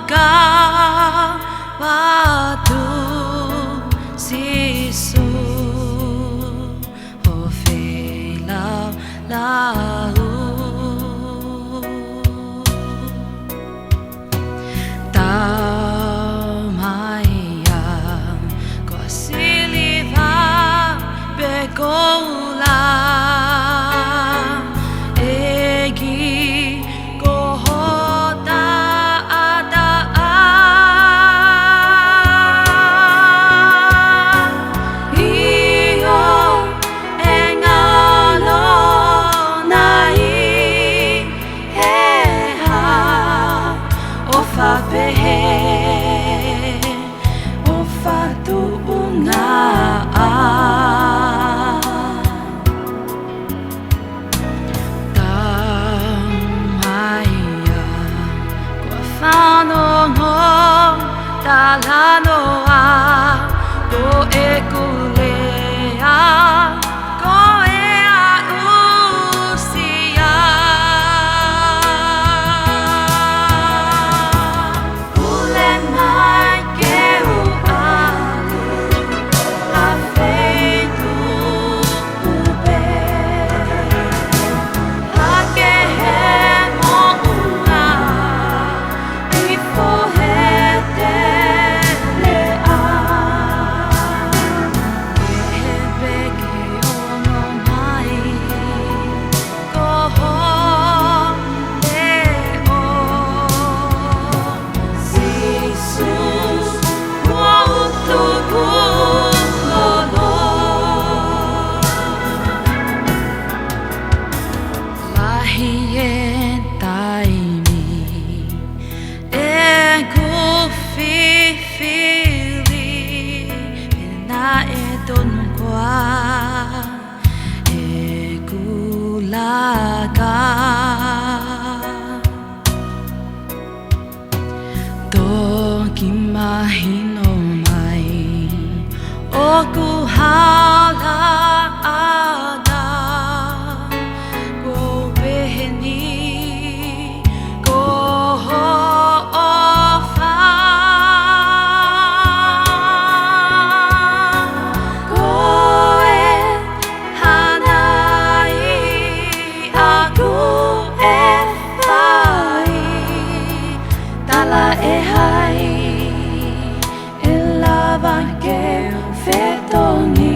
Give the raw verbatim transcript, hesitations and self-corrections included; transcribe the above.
Ka vatu Sīsū, ʻo feilaulau. Tau mai ia ko e siliva pe ko e koula, ʻEiki, ko ho taʻataʻa. ʻIo, ʻe ngalo nai he hā ʻofa pehē, ʻofa tuʻungaʻa. Tau mai ia ko e fanongo talanoa, ko ʻeku lea ko e aʻusia. Pule mai ke u ʻalu ʻa feituʻu pē, hake he moʻunga ʻi fohe teleʻa. Pehē pē ke ono mai ko ho leʻo, Sīsū, ʻoku tuku lolo. Lahi e taimi ʻeku fifili, pea naʻe tonu koā ʻeku laka. Toki mahino mai ʻoku hala ʻa e ʻaho, ko e pehē ni ko ho ʻofa. Ko e hā nai ʻoku ou fai, tala ʻe hai ʻe lava ke u fetongi?